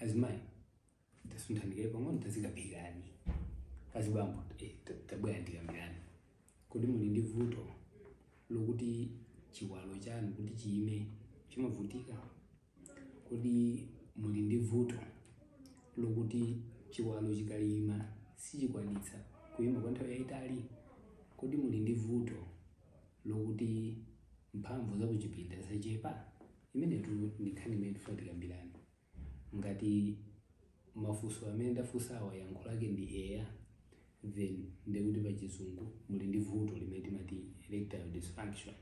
Azimayi, tasunthani kaye pang'ono, tazikaphikani. Azibambo, tabwera tikambirane. Kodi muli ndi vuto lokuti chiwalo chanu kuti chiyime chimavutika? Kodi muli ndi vuto lokuti chiwalo chikayima sichikwanitsa kuyima kwa nthawi yayitali? Kodi muli ndi vuto lokuti mphamvu za kuchipinda zachepa? Imenetu ndi nkhani imene tifuna tikambirane. Ngati mafunso amene ndafunsawa yankho lake ndi eya, then ndekuti pa Chizungu muli ndi vuto limene timati erectile dysfunction.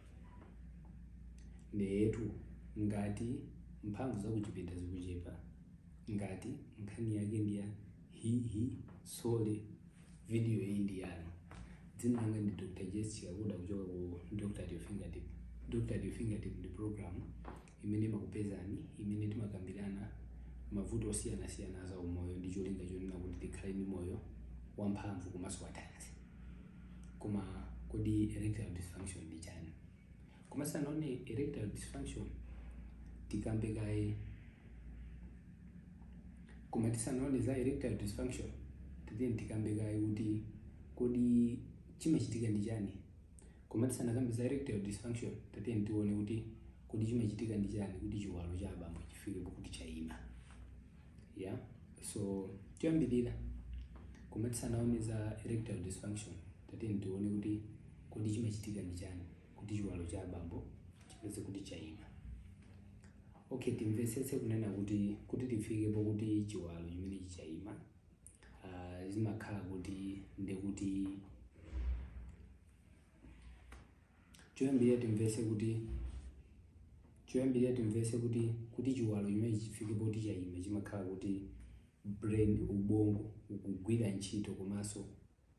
Ndeyetu ngati mphamvu za kuchipinda zikuchepa, ngati nkhani yake ndi ya hihi sole, video iyi ndi yanu. Dzina langa ndi Dr. Jess Chikakuda kuchoka ku Dr. at Your Fingertip. Dr. at Your Fingertip ndi program imene imakupezani, imene timakambirana mavuto osiyanasiyana za umoyo ndi cholinga chonena kuti tikhale ndi moyo wamphamvu komanso wathanzi. Koma kodi erectile dysfunction ndi chani? Koma tisanaone erectile dysfunction, tikambe kaye. Koma tisanaone za erectile dysfunction, tiyeni tikambe kaye kuti kodi chimachitika ndi chani. Koma tisanakambe za erectile dysfunction, tatiyeni tione kuti kodi chimachitika ndi chani kuti chiwalo cha abambo chifike pokuti chayima. Yeah, so choyambirira, koma tisanaone za erectile dysfunction, tatiyeni tione kuti kodi chimachitika ndi chani kuti chiwalo cha abambo chipeze kuti chayima. Okay, timvetsetse kunena kuti tifike pokuti chiwalo chimenechi chayima, zimakhala kuti ndekuti choyambirira timvetse kuti chiwalo chimene chifike poti chayima, chimakhala kuti brain, ubongo ukugwira ntchito, komanso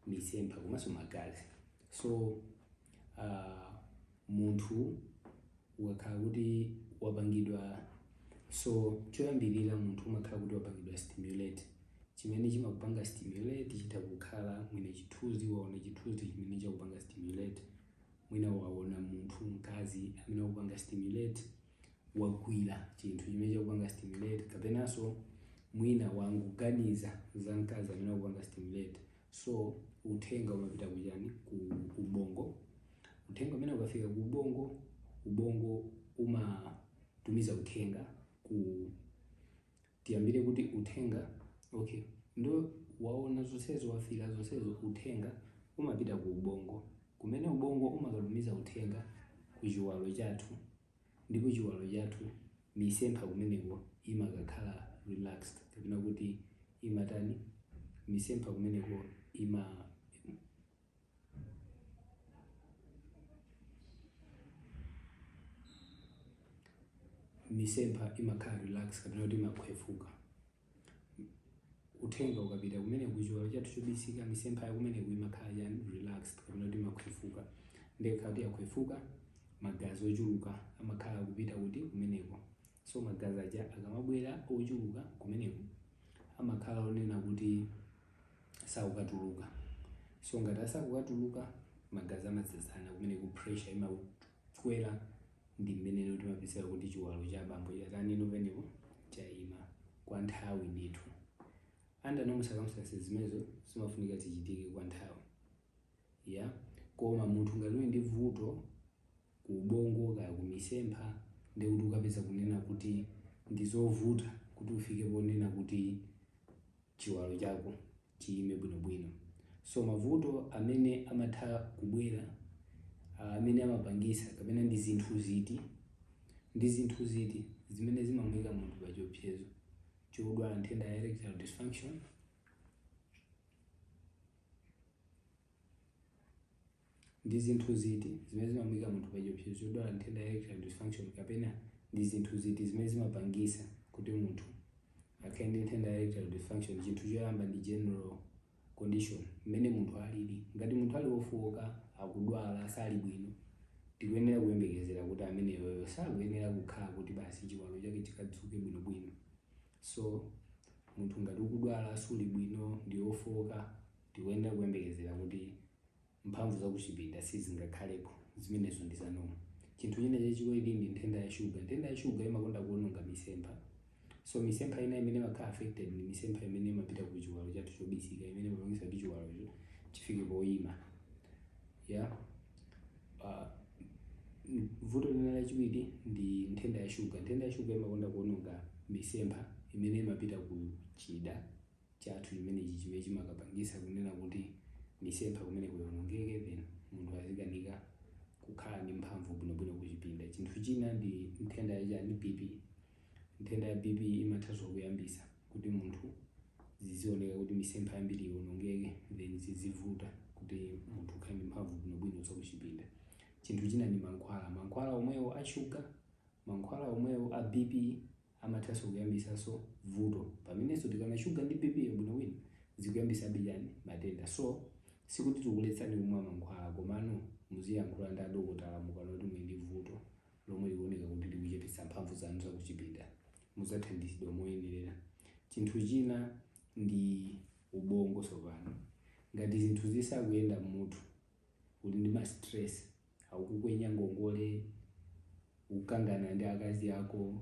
mitsempha, komanso magazi. So munthu ukakhala kuti wapangidwa, so choyambirira munthu umakhala kuti wapangidwa stimulate. Chimene chimakupanga stimulate chitha kukhala mwina chithunzi, waona chithunzi chimene chakupanga stimulate, mwina waona munthu mkazi amene wakupanga stimulate, wagwira chinthu chimene chakupanga stimulate, kapenanso mwina wangoganiza za mkazi amene wakupanga stimulate. So uthenga umapita kuchani? Ku ubongo. Uthenga umene ukafika ku ubongo, ubongo umatumiza uthenga ku, tiyambire kuti uthenga, okay, ndo waona zonsezo, wafika zonsezo, uthenga umapita ku ubongo, kumene ubongo umakatumiza uthenga ku chiwalo chathu, ndipo chiwalo chathu, misempha kumeneko imakakhala relaxed, kapena kuti imatani? Misempha kumeneko ima misempha imakhala relax, kapena kuti imakhwefuka. Uthenga ukapita kumene kuchiwalo chathu chobisika, misempha yakumeneko imakhala chani? Relaxed, kapena kuti imakhwefuka. Ndekhala kuti yakhwefuka, magazi ochuluka amakhala akupita kuti? Kumeneko. So magazi aja akamabwera ochuluka kumeneko, amakhala onena kuti sakukatuluka. So ngati asakukatuluka, magazi amadzazana kumeneko, pressure imakwera, ndi mmene timapezeka kuti chiwalo cha abambo chatani pamenepo? Chayima kwa nthawi ndithu. Under normal circumstances zimenezo zimafunika zichitike kwa nthawi ya, koma munthu ngati uli ndi vuto ku ubongo kaya ku misempha, ndikuti ukapeza kunena kuti ndi zovuta kuti ufike ponena kuti chiwalo chako chiyime bwinobwino. So mavuto amene amatha kubwera, amene amapangisa, kapena ndi zinthu ziti zimene zimamuyika munthu pa chiopsezo chodwala nthenda ya erectile dysfunction? Ndi zinthu ziti zimene zimamuyika munthu pa chiopsezo chodwala nthenda ya erectile dysfunction, kapena ndi zinthu ziti zimene zimapangisa kuti munthu akhale ndi nthenda ya erectile dysfunction? Chinthu choyamba ndi general condition, mmene munthu alili. Ngati munthu ali wofowoka, akudwala, sali bwino, tikuyenera kuyembekezera kuti ameneyoyo sakuyenera kukhala kuti basi chiwalo chake chikadzuke bwinobwino. So munthu ngati ukudwala, suli bwino, ndi wofowoka, tikuyenera kuyembekezera kuti mphamvu zakuchipinda sizingakhalepo. Zimenezo ndi za normal. Chinthu china chachiwiri ndi nthenda ya shuga. Nthenda ya shuga imakonda kuononga misempha. So misempha ina imene imakhala affected ndi misempha imene imapita ku chiwalo chathu chobisika, imene imapangisa kuti chiwalocho chifike poyima, yeah. Vuto lina lachiwiri ndi nthenda ya shuga. Nthenda ya shuga imakonda kuononga misempha imene imapita ku chida chathu chimenechi, chimene chimakapangisa kunena kuti misempha kumene kuyonongeke, then munthu azikanika kukhala ndi mphamvu bwinobwino kuchipinda. Chinthu china ndi nthenda yachani? BP. Nthenda ya BP imathanso kuyambisa kuti munthu zizioneka kuti misempha yambiri iwonongeke, then zizivuta kuti munthu ukhale ndi mphamvu bwinobwino zakuchipinda. Chinthu china ndi mankhwala. Mankhwala omwewo a shuga, mankhwala omwewo a BP amathanso kuyambisanso vuto, pamenenso tikaona shuga ndi BP bwinobwino zikuyambisabe chani? Matenda. So sikuti tikuletsani kumwa mankhwala, komano muziyankhula ndi adokotala mukaona kuti muli ndi vuto lomwe likuoneka kuti likuchepetsa mphamvu zanu zakuchipinda, muzathandizidwa moyenerera. Chinthu china ndi ubongo. Sopano ngati zinthu zisakuyenda mmutu, uli ndi ma stress, akukukwenya ngongole, ukukangana ndi akazi ako,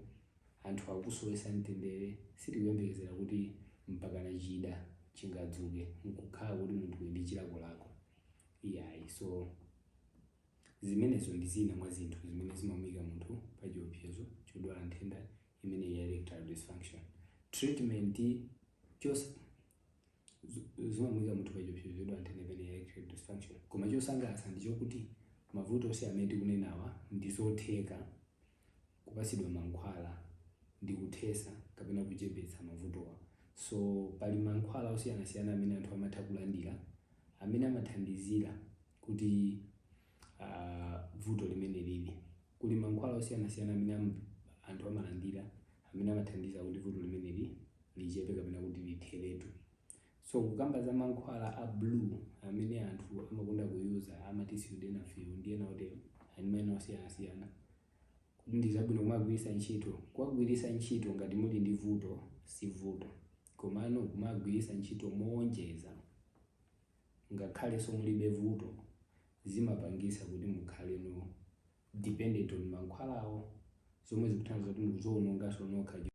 anthu akusowesa mtendere, sitikuyembekezera kuti mpakana chida chingadzuke nkukhala kuti munthu uli ndi chilakolako, iyayi. So zimenezo ndi zina mwa zinthu zimene zimamuyika munthu pa chiopsezo chodwala nthenda imene ya erectile dysfunction. Treatment chose zimamuyika munthu pa chiopsezo chodwala nthenda imene ya erectile dysfunction. Koma chosangalatsa ndi chokuti mavuto onse amene tikunenawa ndi zotheka kupasidwa mankhwala ndi kuthesa kapena kuchepetsa mavutowa. So pali mankhwala osiyanasiyana amene anthu amatha kulandira amene amathandizira kuti vuto limene lili. Kuli mankhwala osiyanasiyana amene anthu amalandira amene amathandiza kuti vuto limeneli lichepe kapena kuti litheretu. So kukamba za mankhwala a blue amene anthu amakonda kuyuza, amati sildenafil ndi ena otero, ani mayina osiyanasiyana, kuti ndi zabwino kumagwiritsa ntchito, kuwagwiritsa ntchito ngati muli ndi vuto si vuto, komano kumagwiritsa ntchito mowonjeza ngakhalenso mulibe vuto zimapangisa kuti mukhale no dependent on mankhwalawo, zomwe zikuthandiza kuti mukuziwononganso nokha.